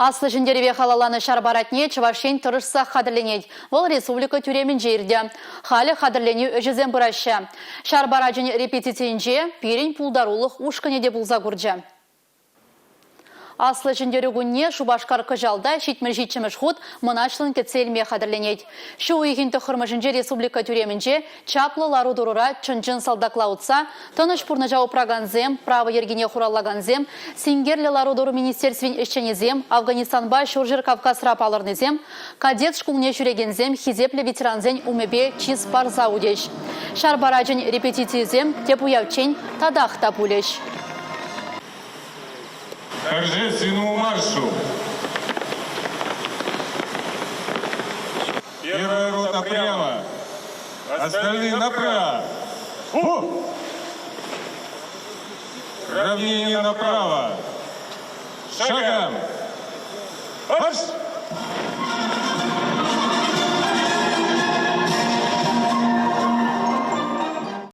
Аслӑ Ҫӗнтерӗве халалланӑ ҫар парадне Чӑваш Ен тӑрӑшсах хатӗрленет. Вӑл республика тӳремӗнче иртӗ. Халӗ хатӗрленӳ ӗҫӗсем пыраҫҫӗ. Ҫар парачӗн репетицийӗнче пирӗн пултарулӑх ушкӑнӗ те пулса курчӗ. Аслӑ Ҫӗнтерӳ кунне Шупашкар кӑҫал та 77-мӗш хут мӑнаҫлӑн кӗтсе илме хатӗрленет. Ҫу уйӑхӗн тӑххӑрмӗшӗнче республика тӳремӗнче чаплӑ лару-тӑрура чӑн-чӑн салтакла утса тӑнӑҫ пурнӑҫа упракансем, право йӗркине хураллакансем, синкерлӗ лару-тӑру министерствин ӗҫченӗсем, Афганистанпа Ҫурҫӗр Кавказра палӑрнисем, кадет шкулне ҫӳрекенсем хисеплӗ ветерансен умӗпе чыс парса утӗҫ. Ҫар парачӗн репетицийӗсем тӗп уявччен татах та пулӗҫ. Торжественному маршу. Первая рота прямо, остальные направо. Фу! Равнение направо. Шагом! Марш!